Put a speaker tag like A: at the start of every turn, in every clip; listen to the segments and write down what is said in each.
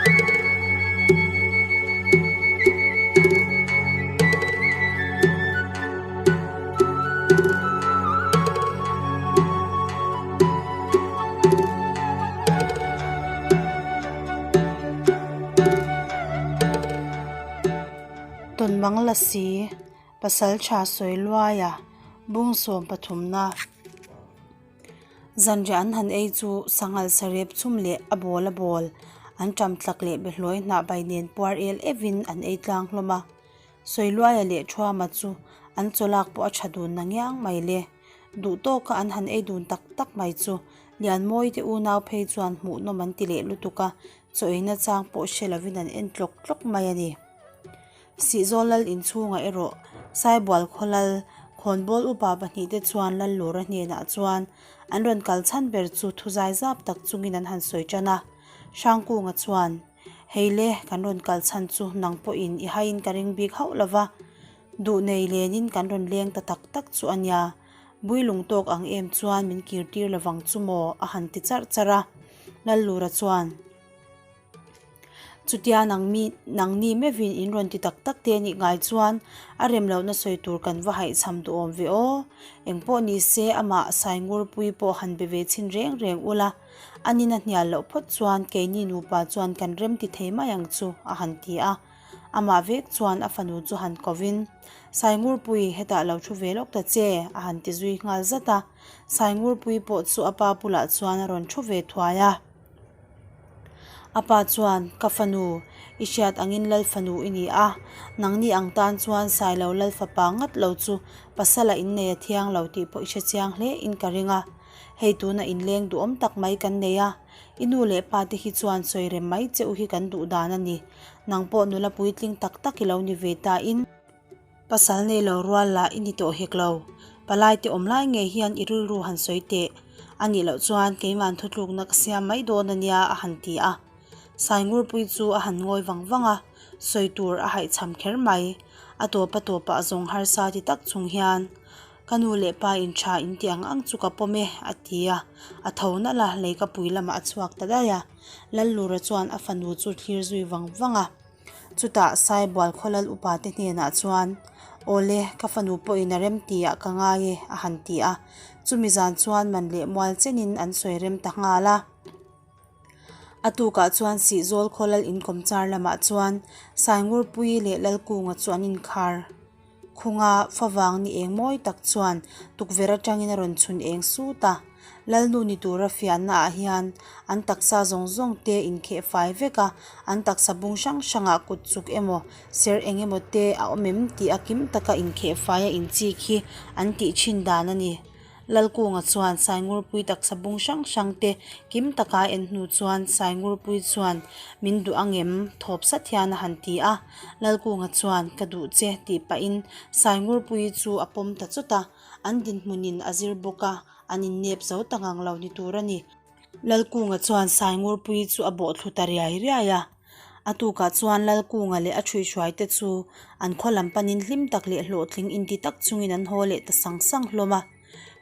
A: Tawnmang Lasi, Pasaltha Sawiluaia, Bungsawm pathumna. Zanriah an han ei chu sanghal sarep chhum leh a bawl a bawl an ṭam tlak leh behlawi hnah bai nen puar el evin an ei tlang hlawm a. Sawiluaia leh Thuama chu an chawlak pawh a ṭha dun na ngiang mai le. Duh tawka an han ei dun tak tak mai chu Lianmawi te unau phei chuan hmuhnawm an ti leh lutuk a, chaw eina chang pawh hre lovin an en tlawk tlawk mai a ni. Sihzawl lal inchhungah erawh Saibual khaw lal khawnbawl upa pahnihte chuan Lallura hnenah chuan an rawn kal chhan ber chu thu zai zap tak chungin an han sawi tan a. Hrangkunga chuan, Hei le, kan rawn kal chhan chu nang pawhin i haiin ka ring bik hauh lo va, duh nei lenin kan rawn leng ta tak tak chu a nia, Builung tawk ang em chuan min kirtir lovang chu maw? a han ti charh charh a. Lallura chuan. Chutia nang mi nangni meuhin in rawn ti tak tak te anih ngai chuan a rem lohna sawi tur kan va haihchham duhawm ve aw. Engpawh ni se amah Saingurpui pawh han be ve chhin reng reng ula, anin a hnial loh phawt chuan keini nupa chuan kan rem ti thei mai ang chu a han ti a. Amah vek chuan a fanu chu han kovin, Saingurpui hetah lo thu ve lawk ta che a han ti zui nghal zat a. Saingurpui pawh chu a pa bulah chuan a rawn thu ve thuai a. A pa chuan, Ka fanu, i hriat angin Lal fanu i ni a, nangni ang tan chuan Sailo Lal fapa ngat lo chu pasala innei a thiang lo tih pawh i hre chiang hle in ka ring a. Hei tuna inleng duhawm tak mai kan nei a, i nu leh pa te hi chuan sawi rem mai che u hi kan duh dan a ni. Nang pawh nula puitling tak tak i lo ni ve ta in. Pasal nei lo rual lah i ni tawh hek lo. Palai te awm lai ngei hian i rilru han sawi teh. A nih loh chuan keiman thutlukna ka siam mai dawn a nia a han ti a. Saingurpui chu a han ngawi vang vang a, sawi tur a haihchham kher mai. A tawp a tawpah zawng harsa ti tak chung hian, Ka nu leh pa in tha in ti ang ang chu ka pawm e, a ti a. A tho nalh a, leikapui lamah a chhuak ta daih a. Lallura chuan a fanu chu thlir zui vang vang a. Chutah Saibual khawlal upate hnenah chuan, Awle, ka fanu pawhin a rem ti ah ka ngai e, a han ti a. Chumi zan chuan man leh mual chenin an sawi rem ta nghal a. A tukah chuan Sihzawl khawlal inkawm char lamah chuan Saingurpuii leh Lalkunga chu an inkhar. Khunga favang ni eng mawi tak chuan tukverh atangin a rawn chhun eng sut a, Lalnu ni tura fiahna ah hian an taksa zawng zawng te inkheh fai vek a, an taksa bung hrang hrangah kut chuk emaw ser eng emaw te a awm em tih a kim taka inkheh fai a inchik hi an tih thin dan a ni. Lalkunga chuan Saingurpui taksa bung hrang hrang te kim taka a en hnu chuan Saingurpui chuan min duh angem thawp sat hian a han ti a, Lalkunga chuan ka duh che tih pahin Saingurpui chu a pawm ta chawt a, an dinhmunin a zir bawk a, an innep zo ta ngang lo ni tur a ni. Lalkunga chuan Saingurpui chu a bawhthlu ta riai riai a. A tukah chuan Lalkunga leh a ṭhuihhruaite chu an khaw lam panin hlim tak leh hlawhtling inti tak chungin an haw leh ta sang sang hlawm a.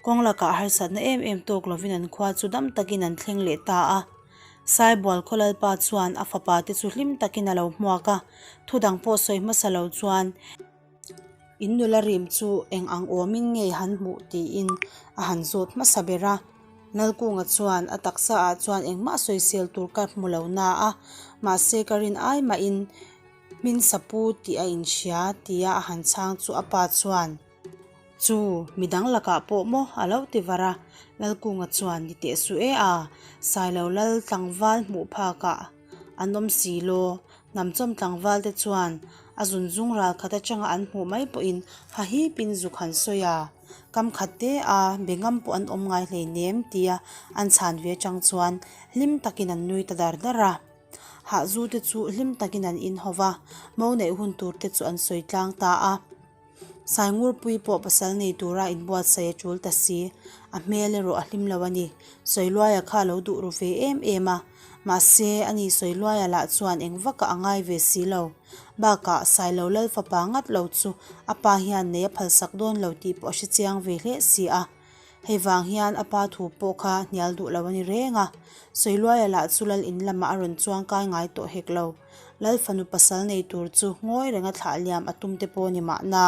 A: Kawng lakah harsatna em em tawk lovin an khua chu dam takin an thleng leh ta a. Saibual khaw Lalpa chuan a fapa te chu hlim takin a lo hmuak a, thu dang pawh sawi hmasa lo chuan, In nula rim chu eng ang awmin nge han hmuh tiin a han zawt hmasa ber a. Nalkunga chuan a taksa ah chuan engmah sawisel tur ka hmu lo na a, mahse ka rin ai mahin hmin sapu tih a inhria tia a han chhang chu a pa chuan Chu midang lakah pawh maw a lo ti var a. Lalkunga chuan ni teh suh e a, Sailo lal tlangval hmuh phakah an awm si law, Hnamchawm tlangval te chuan a zunzung ral khat atanga an hmuh mai pawhin hahipin zuk han sawi a, kam khat te a be ngam pawh an awm ngai hleinem tia an chhan ve atang chuan hlim takin an nui ta dar dar a. Hahzu te chu hlim takin an inho va, mo neih hun tur te chu an sawi tlang ta a. Saingurpui pawh pasal nei tura inbuatsaih a tul ta si, a hmel erawh a hlim lo a ni. Sawiluaia kha a lo duh ru ve em em a, mahse ani Sawiluaia lah chuan eng vakah a ngai ve si lo. Bakah Sailo Lal fapa ngat lo chu a pa hian nei a phalsak dawn lo tih pawh a hre chiang ve hle si a. Hei vang hian a pa thu pawh kha hnial duh lo a ni reng a. Sawiluaia lah chu lal in lamah a rawn chuang kai ngai tawh hek lo. Lal fanu pasal nei tur chu ngawi renga thlah liam a tum te pawh ni mahna.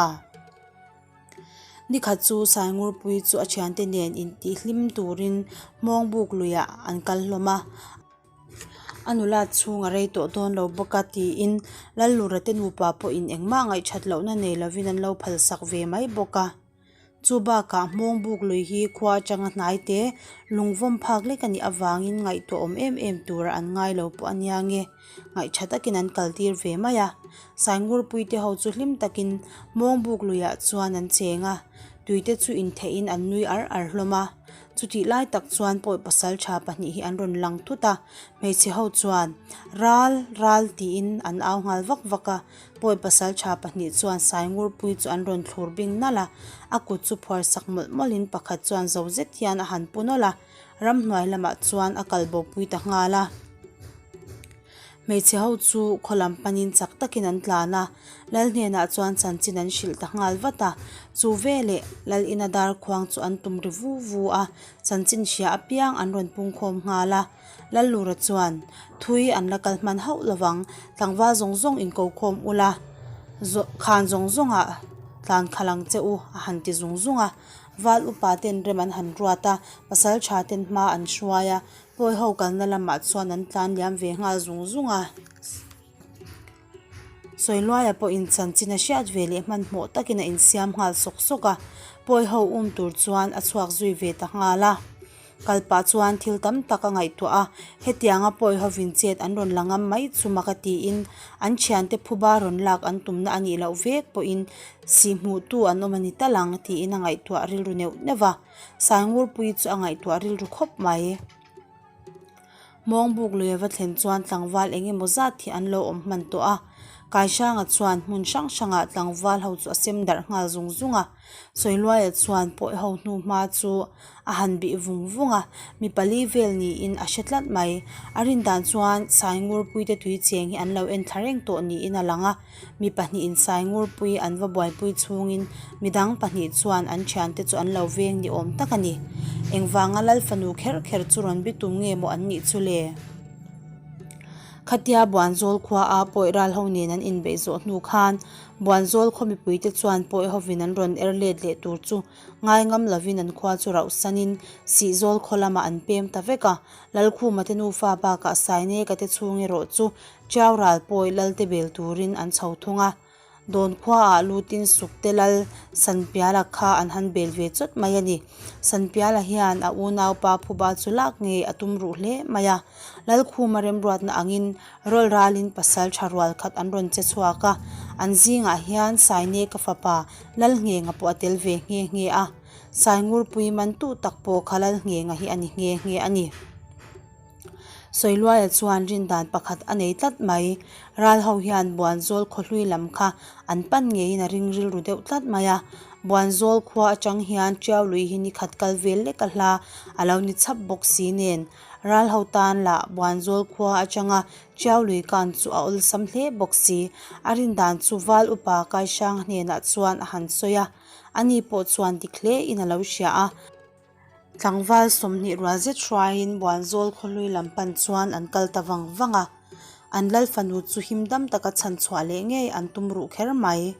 A: Nikhat chu Saingurpui chu a thiante nen intihhlim turin Hmawngbuk luiah an kal hlawm a. A nula chhung a rei tawh dawn lo bawk a tiin Lallura te nupa pawhin engmah ngaihthat lohna nei lovin an lo phalsak ve mai bawk a. Chu bakah Hmawngbuk lui hi khua atanga hnai te lungvawm phak lek a nih avangin ngaihtuah awm em em tura an ngai lo pawh a nia nge ngaihtha takin an kaltir ve mai a. Saingurpui te ho chu hlim takin Hmawngbuk luiah chuan an cheng a, tuite chu intheihin an nui ar ar hlawm a. Chutih lai tak chuan pawi pasal tha pahnih hi an rawn lang thut a, hmeichhe ho chuan, Ral, ral tiin an au nghal vak vak a, pawi pasal tha pahnih chuan Saingurpui chu an rawn thlur bing nalh a, a kut chu phuar sak mawlh mawlhin pakhat chuan zo zet hian a han pu nawlh a, ramhnuai lamah chuan a kal bopui ta nghal a. Hmeichhe ho chu khaw lam panin chak takin an tlan a, Lal hnenah chuan chanchin an hrilh ta nghal vat a. Chu veleh Lal ina dar khuang chu an tum ri vu vu a, chanchin hria apiang an rawn pungkhawm nghal a. Lal Lura chuan, Thui an la kal hman hauh lovang, tlangval zawng zawng inko khawm ula, khan zawng zawngah tlan khalh ang che u a han ti zung zung a. Val upa ten rem an han ruat a, pasal tha ten hma an hruai a, Pawi ho kalna lamah chuan an tlan liam ve nghal zung zung a. Sawiluaia pawhin chanchin a hriat ve leh hmanhmawh takin a insiam nghal sawk sawk a, pawi ho um tur chuan a chhuak zui ve ta nghal a. Kal pah chuan thil tam tak a ngaihtuah a, hetianga pawi hovin chet an rawn la ngam mai chu mak a tiin an thiante phuba rawn lak an tumna a nih loh vek pawhin sihhmuhtu an awm a ni tal ang tiin a ngaihtuah rilru neuh neuh va. Saingurpui chu a ngaihtuah rilru khawp mai. Hmawngbuk lui a va thlen chuan tlangval eng emaw zat hi an lo awm hman tawh a. Kaisanga chuan hmun hrang hrangah tlangval ho chu a sem darh nghal zung zung a. Sawiluaia chuan pawih ho hnu hma chu a han bih vung vung a, mi pali vel niin a hre tlat mai. A rin dan chuan Saingurpuite tui cheng hi an lo en thla reng tawh niin a lang a. Mi pahnihin Saingurpui an va buaipui chhungin midang pahnih chuan an thiante chu an lo veng ni awm tak a ni. Engvanga Lal fanu kher kher chu rawn bitum nge maw an nih chu le? Khatia Buanzawl khua a Pawi ral ho nen an inbeih zawh hnu khan Buanzawl khaw mipuite chuan Pawi hovin an rawn er let leh tur chu ngai ngam lovin an khua chu rauhsanin Sihzawl khaw lamah an pem ta vek a. Lalkhuma te nufa bakah Saineka te chhung erawh chu Tiau ral pawi lalte bel turin an chho thung a, Dawn khuaah lutin Sukte lal Sanpiala kha an han bel ve chawt mai a ni. Sanpiala hian a unaupa phuba chu lak ngei a tum ruh hle mai a, Lalkhuma remruatna angin rawl ralin pasal tha rual khat an rawn che chhuak a, an zingah hian Saineka fapa Lalnghenga pawh a tel ve nghe nghe a, Saingurpui mantu tak pawh kha Lalnghenga hi a ni nghe nghe a ni. Sawiluaia chuan rindan pakhat a nei tlat mai. Ral ho hian Buanzawl khawhlui lam kha an pan ngeiin a ring rilru deuh tlat mai a. Buanzawl khua atang hian Tiau lui hi ni khat kal vel lek a hla a lo ni chhap bawk si nen. Ral ho tan lah Buanzawl khua atanga Tiau lui kan chu a awlsam hle bawk si. A rindan chu Val upa Kaisanga hnenah chuan a han sawi a. Ani pawh chuan dik hle in a lo hria a. Tlangval 20 rual zet hruaiin Buanzawl khawhlui lam pan chuan an kal ta vang vang a, an lal fanu chu him dam taka chhan chhuah leh ngei an tum ruh kher mai.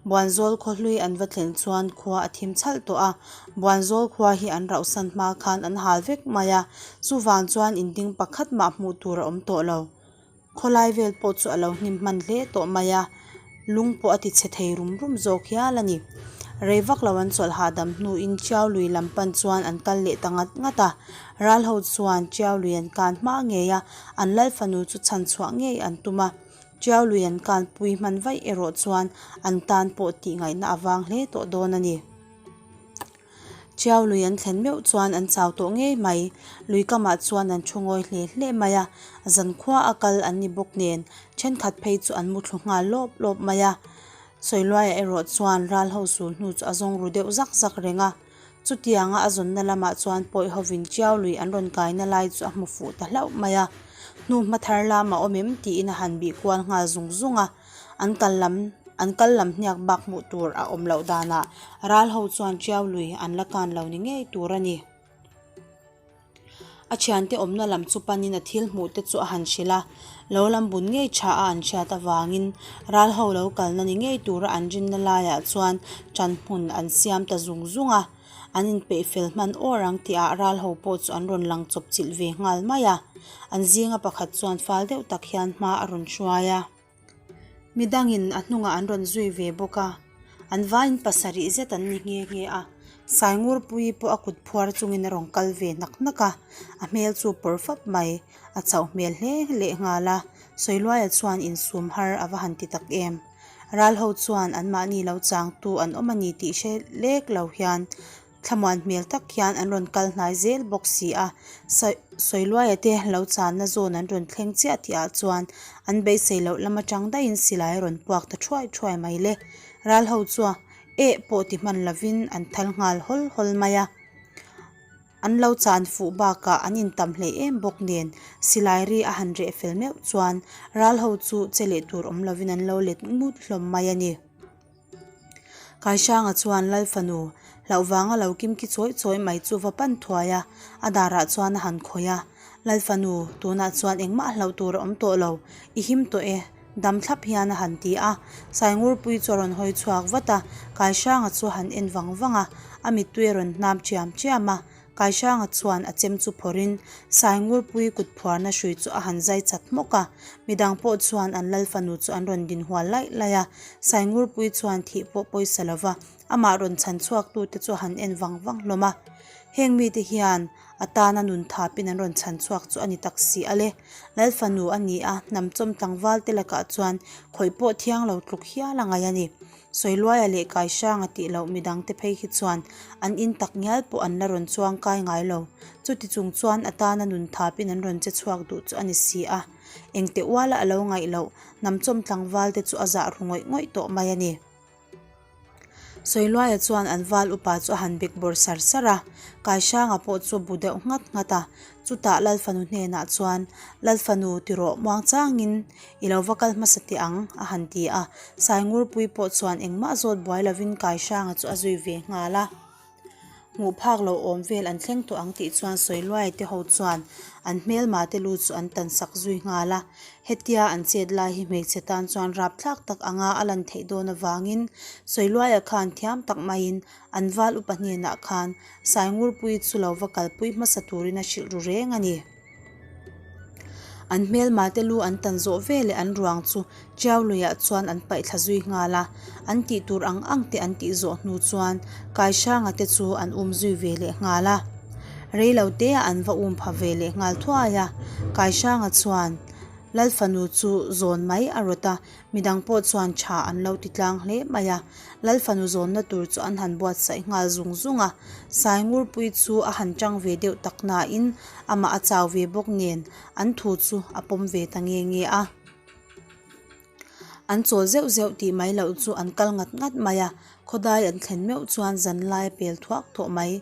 A: Buanzawl khawhlui an va thlen chuan khua a thim chhalh tawh a, Buanzawl khua hi an rauhsan hma khan an hal vek mai a, chuvang chuan inding pakhat mah hmuh tur a awm tawh lo. Khawlai vel pawh chu a lo hnim hman hle tawh mai a, lung pawh a ti chhe thei rum rum zawk hial a ni. Rei vak lo an chawlh hahdam hnuin Tiau lui lam pan chuan an kal leh ta ngat ngat a, ral ho chuan Tiau lui an kan hma ngei a, an lal fanu chu chhan chhuah ngei an tum a. Tiau lui an kan pui hman vaih erawh chuan an tan pawh tih ngaihna a vang hle tawh dawn a ni. Chiau lui an thlen meuh chuan an chau tawh ngei mai. Lui kamah chuan an thu ngawi hle hle mai a, zankhua a kal an ni bawk nen thenkhat phei chu an muthlu nghal lawp lawp mai a. Sawiluaia erawh chuan ral ho sul hnu chu a zawng ru deuh zak zak reng a. Chutianga a zawnna lamah chuan pawi hovin Chiau lui an rawn kaina lai chu a hmu fuh ta hlauh mai a. Hnu hma thar lam a awm em tiin a han bih kual nghal zung zung a. An kal lam. An kal lam hniak bak hmuh tur a awm loh danah ral ho chuan Tiau lui an la kan lo ni ngei tur a ni. A thiante awmna lam chu panin a thil hmuh te chu a han hrilh a, lo lam bun ngei tha a an hriat avangin ral ho lo kalna ni ngei tura an rinna laiah chuan tan hmun an siam ta zung zung a, an inpeih fel hman awr ang tihah ral ho pawh chu an rawn lang chawp chilh ve nghal mai a, an zinga pakhat chuan fal deuh tak hian hma a rawn hruai a. Midangin a hnungah an rawn zui ve bawk a, an vaiin pasarih zet an ni nghe nghe a, Saingurpuii pawh a kut phuar chungin a rawn kal ve hnak hnak a, a hmel chu pawr fap mai, a chauh hmel hle leh nghal a, Sawiluaia chuan insum har a va han ti tak em. Ral ho chuan anmahni lo changtu an awm a ni tih hre lek lo hian Thlamuan hmel tak hian an rawn kal hnai zel bawk si a, Sawiluaia te lo channa zawn an rawn thleng chiah tih ah chuan an beisei loh lam atang daihin silai a rawn puak ta thuai thuai mai le. Ral ho chuan eh pawh ti hman lovin an thal nghal hawl hawl mai a. An lo chan fuh bakah an intam hleih em bawk nen silai ri a han reh fel meuh chuan ral ho chu che leh tur awm lovin an lo let ngut hlawm mai a ni. Kaisanga chuan Lal fanu hlauh vanga lo kim ki chawi chawi mai chu va pan thuai a, a darah chuan a han khawih a. Lal fanu, tunah chuan engmah hlauh tur a awm tawh lo, i him tawh e, dam thlap hian a han ti a. Saingurpui chu a rawn hawi chhuak vat a, Kaisanga chu a han en vang vang a, a mittui a rawn hnam chiam chiam a. Kaihranga chuan a chem chu phawrhin Saingurpui kut phuarna hrui chu a han zai chat hmawk a, midang pawh chuan an lal fanu chu an rawn din hual laih laih a, Saingurpui chuan thih pawh pawisa lova amah rawn chhan chhuak tute chu a han en vang vang hlawm a. Heng mite hian a tana nun thapin an rawn chhan chhuak chu a ni tak si a le. Lal fanu a ni a, hnam chawm tlangval te lakah chuan khawih pawh thiang lo tluk hial a ngaih a ni. Sawiluaia leh Kaihranga tih loh midangte phei hi chuan an in tak ngial pawh an la rawn chuang kai ngai lo. Chuti chung chuan a tana nun thapin an rawn che chhuak duh chu a ni si a. Engte uala a lo ngaih loh hnamchawm tlangval te chu a zah ru ngawih ngawih tawh mai a ni. Sawiluaia chuan an val upa chu a han bek bawr sar sar a, Kaihranga pawh chu a bu deuh nghat nghat a. Chutah Lalfanu hnenah chuan, Lalfanu tirawh muangchangin I lo va kal hmasa teh ang, a han ti a. Saingurpui pawh chuan engmah zawt buai lovin Kaihranga chu a zui ve nghal a. Hmuh phak lo awm vel an thleng tawh ang tih chuan Sawiluai te ho chuan an hmelma te lu chu an tan sak zui nghal a. Hetia an chet lai hi hmeichhe tan chuan rapthlak tak anga a lan theih dawn avangin Sawiluaia khan thiam tak maiin an val upa hnenah khan Saingurpui chu lo va kalpui hmasa turin a hrilh ru reng a ni. An hmelma te lu an tan zawh ve leh an ruang chu Tiau luiah chuan an paih thla zui nghal a, an tih tur ang ang te an tih zawh hnu chuan Kaihranga te chu an um zui ve leh nghal a. Rei lo te ah an va um pha ve leh nghal thuai a, Kaihranga chuan Lal fanu chu zawn mai a rawt a, midang pawh chuan tha an lo ti tlang hle mai a. Lal fanu zawnna tur chu an han buatsaih nghal zung zung a, Saingurpui chu a han tang ve deuh tak nain amah a chau ve bawk nen an thu chu a pawm ve ta nge nge a. An chawl zeuh zeuh tih mai loh chu an kal ngat ngat mai a, khawdai an thlen meuh chuan zanlai a pel thuak tawh mai.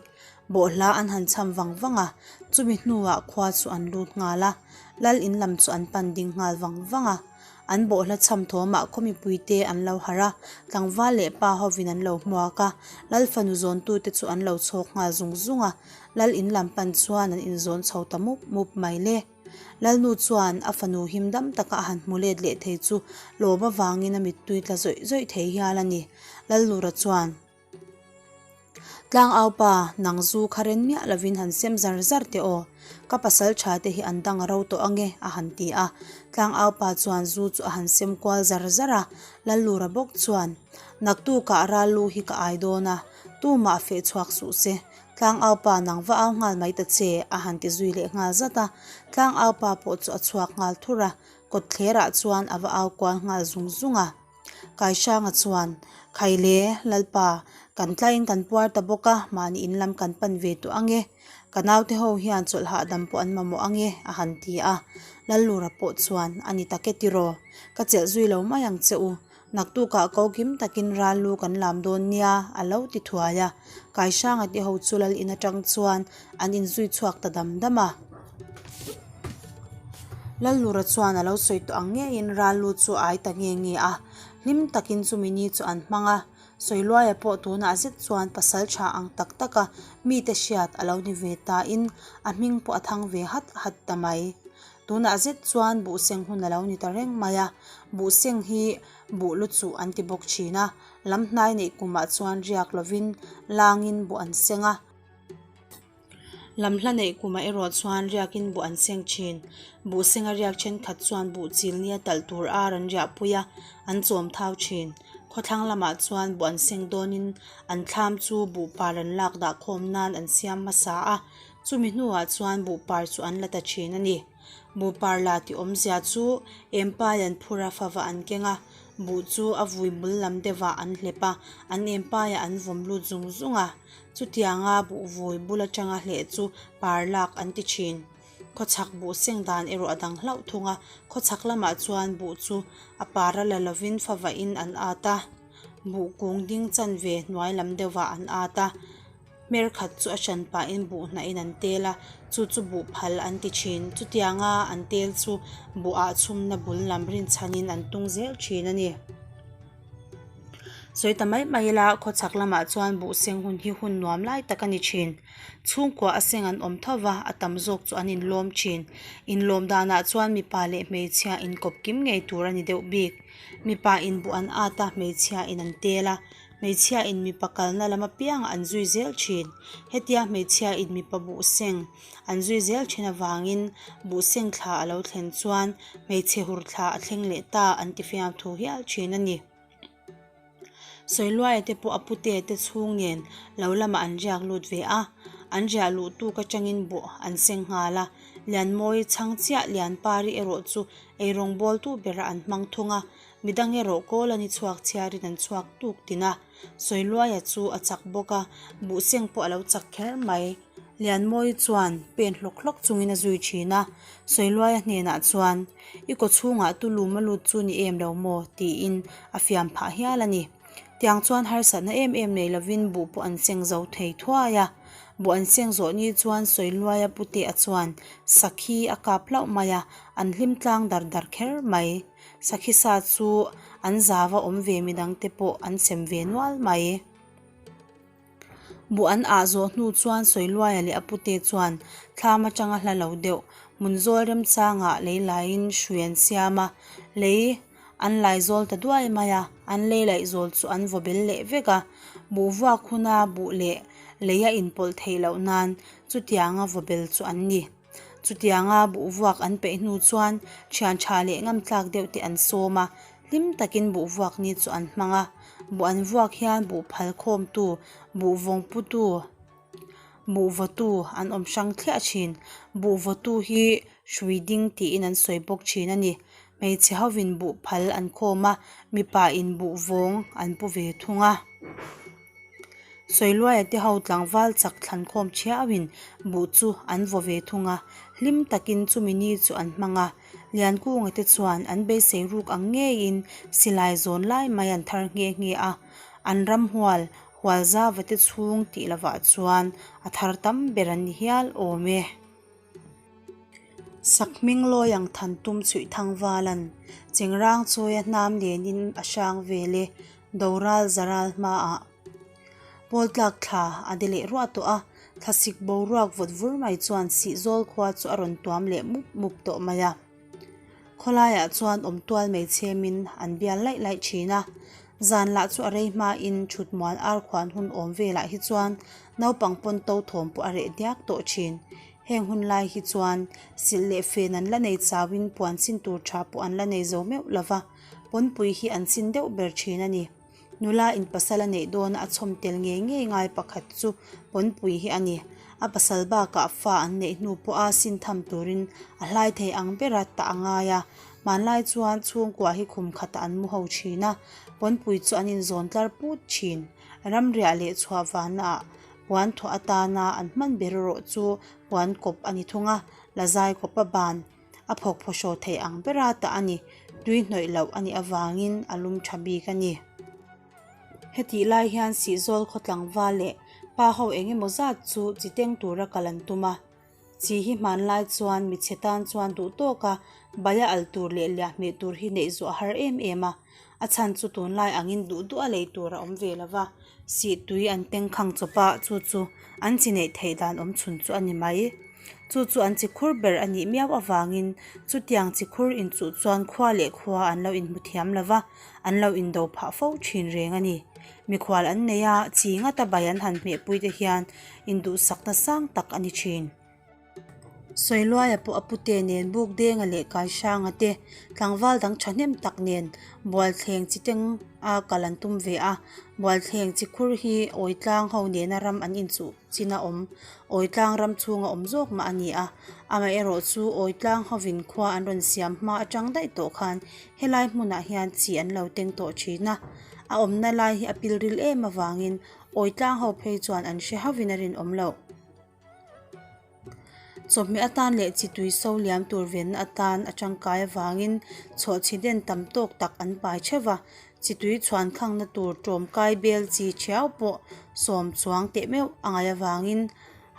A: Bawhhla an han cham vang vang a, chumi hnuah khua chu an lut nghal a, lal in lam chu an pan ding nghal vang vang a. An bawhhla cham thawmah khaw mipuite an lo harh a, tlangval leh pa hovin an lo hmuak a, lal fanu zawntute chu an lo chhawk nghal zung zung a, lal in lam pan chuan an inzawn chho ta mup mup mai le. Lalnu chuan a fanu him dam taka a han hmu let leh thei chu lawm avangin a mittui tla zawih zawih thei hial a ni. Lalnura chuan. Tlangau pa, nang zu kha ren miah lovin han sem zar zar teh aw, ka pasal tha te hi an dang a ro tawh ange, a han ti a. Tlangau pa chuan zu chu a han sem kual zar zar a, Lallura bawk chuan, Naktukah ral lu hi ka ai dawn a, tumah feh chhuak suh se, Tlangau pa nang va au nghal mai ta che, a han ti zui leh nghal zat a. Tlangau pa pawh chu a chhuak nghal thur a, kawtthlerah chuan a va au kual nghal zung zung a. Kaihranga chuan, Khaile, Lalpa, kan tlaiin kan puar ta bawk a, mahni in lam kan pan ve tawh ang e. Ka naute ho hian chawlh hahdam pawh an mamawh ang e, a han ti a. Lallura pawh chuan, A ni tak e tiraw, ka chelh zui lo mai ang che u. Naktukah ko kim takin ral lu kan lam dawn nia, a lo ti thuai a. Kaihranga te ho chu lal in atang chuan an inzui chhuak ta dam dam a. Lallura chuan a lo sawi tawh ang ngeiin ral lu chu a ai ta nge nge a. Hlim takin chumi ni chu an hmang a, Sawiluaia pawh tunah zet chuan pasal tha ang tak taka mite hriat a lo ni ve tain a hming pawh a thang ve hat hat ta mai. Tunah zet chuan buhseng hun a lo ni ta reng mai a, buhseng hi buh lu chuh an ti bawk thin a, lam hnai neih kumah chuan riak lovin langin buh an seng a. Lam hla neih kumah erawh chuan riakin buh an seng thin. Buh senga riak thenkhat chuan buh chil nia talh tur ar an riahpui a, an chawm thau thin. Khawthlang lamah chuan buh an seng dawnin an thlam chu buh par an lak dah khawm nan an siam hmasa a, chumi hnuah chuan buh par chu an la ta thin a ni. Buh par la tih awmzia chu empai an phur a fava an keng a, buh chu a vui bul lam deuhah an hlep a, an empaiah an vawm lut zung zung a. Chutianga buh vui bul atanga hleh chu par lak an ti thin. Khawchhak buh seng dan erawh a dang hlauh thung a, khawchhak lamah chuan buh chu a par a la lovin favahin an at a, buh kung ding chanve hnuai lam deuhah an at a, hmer khat chu a hran pahin buh hnahin an tel a, chu chu buh phal an ti thin. Chutianga an tel chu buh ah chhumna bul lam rinchhanin an tung zel thin a ni. Sawi ta mai mai ila khawchhak lamah chuan buh seng hun hi hun nuam lai tak a ni thin. Chhungkua a seng an awm tho va, a tam zawk chu an inlawm thin. Inlawm danah chuan mipa leh hmeichhia inkawp kim ngei tur a ni deuh bik. Mipa in buh an at a, hmeichhia in an tel a. Hmeichhia in mipa kalna lam apiangah an zui zel thin. Hetia hmeichhia in mipa buh seng an zui zel thin avangin buh seng thla a lo thlen chuan hmeichhe hur thla a thleng leh ta an ti fiam thu hial thin a ni. Sawiluaia te pawh a pute te chhung nen lo lamah an riak lut ve a, an riah luh tuk atangin buh an seng nghal a, Lianmawi chhang chiah Lianpari erawh chu eirawng bawltu berah an hmang thung a, midang erawh kawl a ni chhuak chhiarin an chhuak tuk tin a, Sawiluaia chu a chak bawk a, buh seng pawh a lo chak kher mai. Lianmawi chuan pen hlawk hlawk chungin a zui thin a, Sawiluaia hnenah chuan, I kaw chhungah tu lum a lut chu ni em lo maw? tiin a fiam phah hial a ni. Tiang chuan harsatna em em nei lovin buh pawh an seng zo thei thuai a. Buh an seng zawh ni chuan Sawiluaia putea chuan sakhi a kap hlauh mai a, an hlim tlang dar dar kher mai. Sakhi sa chu an zava awm ve midangte pawh an sem ve nual mai. Buh an ah zawh hnu chuan Sawiluaia leh a pute chuan thlam atanga hla lo deuh hmun zawl remchangah lei laiin hrui an siam a, lei an lai zawl ta duai mai a, an lei laih zawl chu an vaw bel leh vek a, buh vuak huna buh leh lei a inpawlh theih loh nan chutianga vaw bel chu an ni. Chutianga buh vuak an peih hnu chuan thian tha leh ngam tlak deuh te an sawm a, hlim takin buh vuak ni chu an hmang a. Buh an vuak hian buh phal khawmtu, buh vawng putu, buh vawtu an awm hrang thliah thin. Buh vawtu hi hrui ding tiin an sawi bawk thin a ni. Hmeichhe hovin buh phal an khawm a, mipa in buh vawng an pu ve thung a. Sawiluaia te ho tlangval chak thlan khawm thiauin buh chu an vaw ve thung a, hlim takin chumi ni chu an hmang a. Liankunga te chuan an beisei ruk ang ngeiin silai zawn lai mai an thar nghe nghe a, an ramhual Hualzava te chhung tih lovah chuan a thar tam ber an ni hial awm e. Sakhming lawi ang than tum chhuih thangvalan chengrang chawia hnam lenin a hrang vel e, doral zaral hmaah pawl tlak thla a de leh ruah tawh a, thlasik boruak vawt vur mai chuan sihzawl khua chu a rawn tuam leh mup mup tawh mai a. Khawlaiah chuan awm tual mai chhemin an bial laih laih thin a, zan lah chu a rei hmain thut muan ar khuan hun awm velah hi chuan naupang pawn to thawm pawh a reh diak tawh thin. Heng hun lai hi chuan silh leh fen an la nei chauhin puan chin tur tha pawh an la nei zo meuh lo va, pawnpui hi an chin deuh ber thin a ni. Nula in pasal a neih dawna a chhawm tel ngei ngei ngai pakhat chu pawnpui hi a ni. A pasal bakah fa an neih hnu pawha sin tham turin a hlai thei ang bera tah a ngai a. Hmanlai chuan chhungkua hi khum khatah an mu ho thin a, pawnpui chu an inzawn tlar put thin. Ramriah leh chhuah vanaah puan thuah atana an hman ber erawh chu puan kawp a ni thung a, lazai kawpa ban A phawk phawhraw thei ang bera tah a ni. Tui hnawih loh a nih avangin a lum tha bik a ni. Hetih lai hian Sihzawl khaw tlangval leh pa ho eng emaw zat chu chi teng tura kal an tum a. Chi hi hmanlai chuan michhe tan chuan duh tawka baia al tur leh liahmeh tur hi neih zawh a har em em a. A chhan chu tunlai angin duh duh a lei tur a awm ve lo va, sih tui an tengkhang chawp a, chu chu an chi neih theih dan awm chhun chu a ni mai. Chu chu an chi khur ber a nih miau avangin chutiang chi khur inchuh chuan khua leh khua an lo inhmu thiam lo va, an lo indo phah fo thin reng a ni. Mikhual an nei a, chi ngata bai an han hmehpui te hian induhsakna sang tak a ni thin. Sawiluaia pawh a pute nen Bukdenga leh Kaihranga te tlangval dang thahnem tak nen Bualthleng chi teng a kal an tum ve a, Bualthleng chi khur hi Awitlang ho nena ram an inchuh chin a awm, Awitlang ram chhunga awm zawk mah a ni a, amaherawh chu Awitlang hovin khua an rawn siam hma atang daih tawh khan helai hmunah hian chi an lo teng tawh thin a, a awmna lai hi a pilril em avangin Awitlang ho phei chuan an hre hauhin a rinawm loh. Chawhmeh atan leh chi tui so liam tur venna atan a tangkai avangin chhawhchhi den tam tawk tak an pai theuh va, chi tui chhuan khangna tur tawmkai bel chi thiau pawh sawm chuang teh meuh a ngaih avangin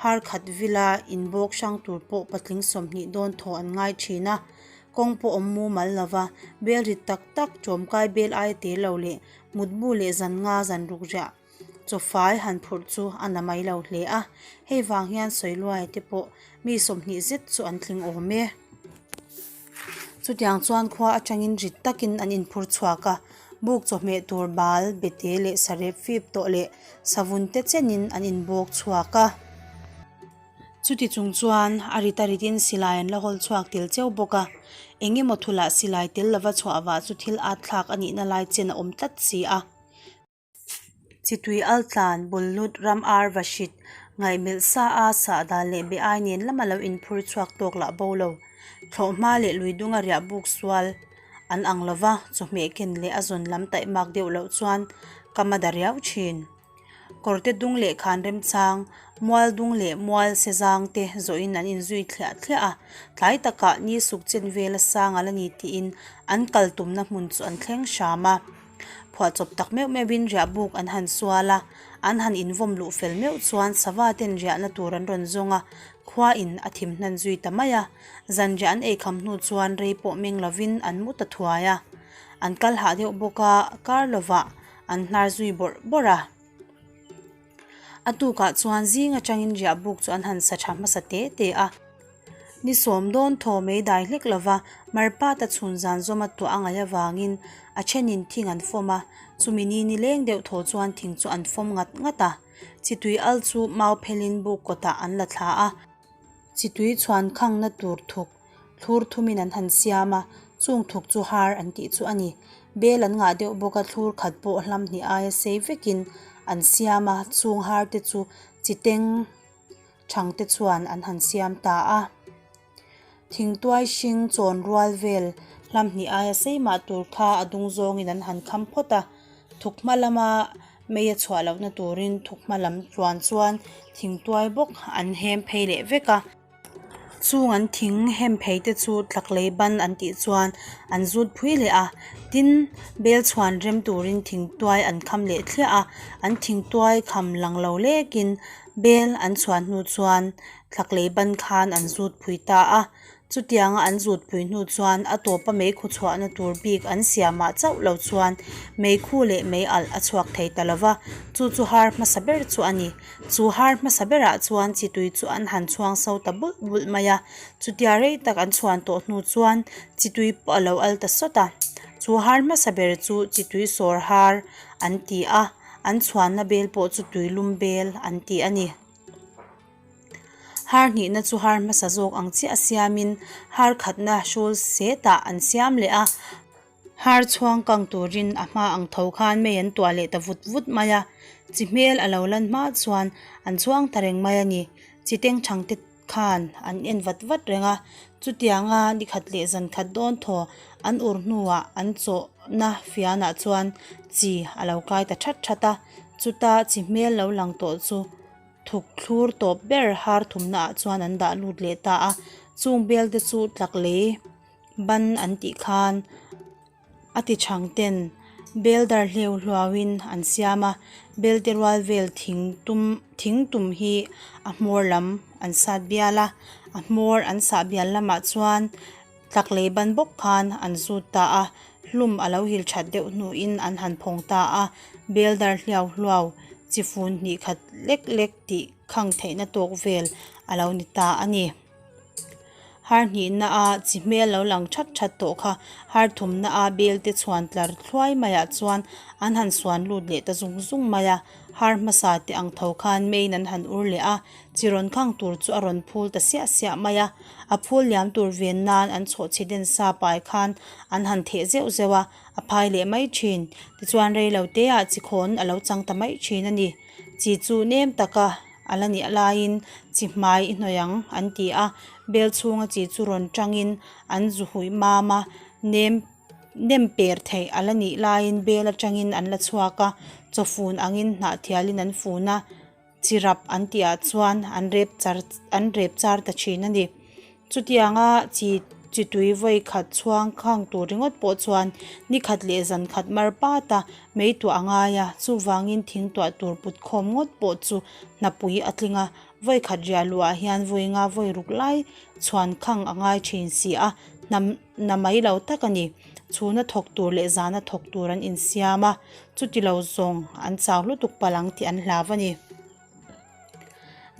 A: har khat vila inbawk hrang tur pawh patling 20 dawn thaw an ngai thin a, kawng pawh awm mumal lova bel rit tak tak tawmkai bel aia te lo leh mutbu leh zan nga zan ruk riah. Chawfai han phurh chu a na mai lo hle a, hei vang hian Sawiluai te pawh mi 20 zet chu an tling awm e. Chutiang chuan khua atangin rit takin an inphur chhuak a, buk chawhmeh tur bal, bete leh sarep fip tawh leh savun te chenin an inbawk chhuak a. Chuti chung chuan a rit a ritin silai an la hawl chhuak tel cheu bawk a, eng emaw thulah silai tel lova chhuah vah chu thil at thlak a nihna lai chen a awm tlat si a. Chitui altlan, Bullut, ram ar vahrit, ngaihmelh sa a sahdan leh be ai nen lama lo inphur chhuak tawk lah bo lo. Thlawhhma leh lui dunga riah buk sual an ang lo va, chawhmeh ken leh a zawn lam taihmak deuh loh chuan ka ma da riau thin. Kawrte dung leh khan remchang, mual dung leh mual se zang te zawhin an inzui thliah thliah a, tlai takah ni suk chen vela sang a la ni tiin an kal tumna hmun chu an thleng hram a. Phuahchawp tak meuh meuhin riahbuk an han sual a, an han invawm luh fel meuh chuan sava ten riahna tur an rawn zawng a, khua in a thim hnan zui ta mai a. Zanriah an eikham hnu chuan rei pawh meng lovin an mu ta thuai a. An kal hah deuh bawk a, kar lovah an hnar zui bawrh bawrh a. A tukah chuan zing atangin riahbuk chu an han sa tha hmasa te te a. Ni sawm dawn thaw mai dai hlek lova marpata chhun zan zawma tuah a ngaih avangin a thenin thing an fawm a, chumi ni ni leng deuh thaw chuan thing chu an fawm ngat ngat a. Chitui al chu mau phelin buk kawtah an la thla a. Chitui chhuan khangna tur thuk thlur thumin an han siam a, chung thuk chu har an tih chu a ni. Bel an ngah deuh bawk a, thlur khat pawh hlam hnih aia sei vekin an siam a, chung har te chu chiteng Thang te chuan an han siam ta a. Thingtuai hring chawn rual vel hlam hnih aia sei mah tur kha a dung zawngin an han kham phawt a. Thukhma lama mei a chhuah lohna turin thukhma lam tluan chuan thingtuai bawk an hem phei leh vek a. Chung an thing hem phei te chu tlak lei ban an tih chuan an zut phui leh a, tin bel chhuan rem turin thingtuai an kham leh thliah a, an thingtuai kham lang lo lekin bel an chhuan hnu chuan tlak lei ban khan an zut phui ta a, chutianga an zut phui hnu chuan a tawpa meikhu chhuahna tur bik an siamah chauh lo chuan meikhu leh mei alh a chhuak thei ta lo va, chu chu har hmasa ber chu a ni. Chu har hmasa berah chuan chi tui chu an han chhuang so ta bulh bulh mai a, chutia rei tak an chhuan tawh hnu chuan chi tui pawh a lo al ta sawt a. Chu har hmasa ber chu chi tui sawr har an ti a, an chhuanna bel pawh chu tui lum bel an ti a ni. Har hnihna chu har hmasa zawk ang chiah siamin har khatna hrul setah an siam leh a. Har chhuang kang turin a hma ang tho khan mei an tuah leh ta vut vut mai a, chi hmel a lo lan hma chuan an chhuang ta reng mai a ni. Chi teng thang te khan an en vat vat reng a, chutianga ni khat leh zan khat dawn thaw an ur hnuah an chawhna fianah chuan chi a lo kai ta that that a, chuta chi hmel lo lang tawh chu thuk thlur tawp ber har thumna ah chuan an dah lut leh ta a, chung bel te chu tlak lei. Ban an tih khan a ti chhang ten bel dar hleu hluauin an siam a, bel te rual vel thing tum thing tum hi a hmawr lam an sat bial a, a hmawr an sah bial lamah chuan tlak lei ban bawk khan an zut ta a. Hlum a lo hil that deuh hnuin an han phawng ta a, bel dar hliau hluau, chi fun hnih khat lek lek tih khang theihna tawk vel a lo ni ta a ni. Har hnihna a chi hmel lo lang that that tawh kha har thumna a bel te chhuan tlar thluai maiah chuan an han suan lut leh ta zung zung mai a, har hmasa te ang tho khan main an han ur leh a, chi rawn khang tur chu a rawn phul ta siah siah mai a, a phul liam tur ven nan an chhawhchhi den sa pai khan an han theh zeuh zeuh a, a phai leh mai thin. Tichuan rei lo te ah chi khawn a lo chang ta mai thin a ni. Chi chu nem taka a la nih laiin chi hmai i hnawih ang an ti a, bel chhunga chi chu rawn tangin an zu huih mam a, nem nem per theih a la nih laiin bel atangin an la chhuak a, chaw fun angin hnah thialin an fun a, chi rap an tihah chuan an rep char an rep char ta thin a ni. Chutianga chi chi tui vawi khat chhuang khang tur ringawt pawh chuan ni khat leh zan khat mar pat a, mei tuah a ngai a, chuvangin thing tuah tur put khawm ngawt pawh chu hnapui a tling a, vawi khat riah luhah hian vawi nga vawi ruk lai chhuan khang a ngai thin si a, hnam na mai lo tak a ni. Chhuna thawk tur leh zana thawk tur an insiam a, chuti lo zawng an chau lutuk palh ang tih an hlau a ni.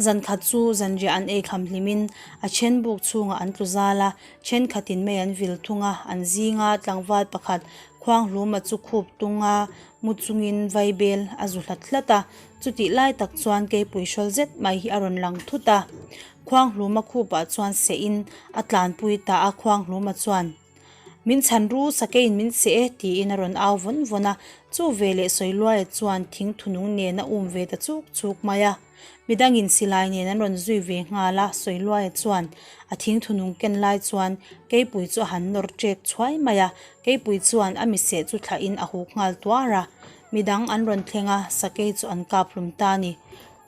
A: Zan khat chu zanriah an ei kham hlimin a then buk chhungah an tlu zal a, thenkhatin mei an vil thung a, an zinga tlangval pakhat Khuanghluma chu khup tunga mu chungin vaibel a zu hlat hlat a, chutih lai tak chuan keipui hrawl zet mai hi a rawn lang thut a. Khuanghluma khupah chuan sehin a tlanpui ta a, Khuanghluma chuan, Min chhan ru, sakeiin min seh e, tiin a rawn au vawn vawn a. Chu veleh Sawiluaia chuan thing thunung nen a um ve ta chuk chuk mai a. Midangin silai nen an rawn zui ve nghal a, Sawiluaia chuan a thing thunung ken lai chuan keipui chu a han nawr ṭek chhuai mai a, keipui chuan a miseh chu thlahin a huk nghal tuar a. Midang an rawn thleng a, sakei chu an kap hlum ta a ni.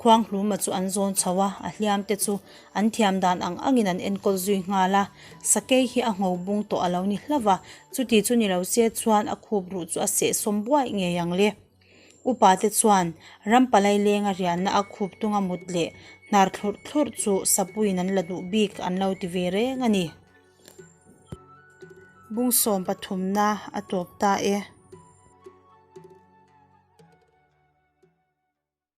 A: Khuanghluma chu an zawn chho a, a hliam te chu an thiam dan ang angin an enkawl zui nghal a. Sakei hi a ngho bung tawh a lo ni hlauh a, chuti chu ni lo se chuan a khup ruh chu a seh sawm buaih ngei ang le. Upa te chuan ram palai lenga riahna a khup tunga mut leh hnar thlurh thlurh chu sapuiin an la duh bik an lo ti ve reng a ni. Bungsawm pathumna a tawp ta e.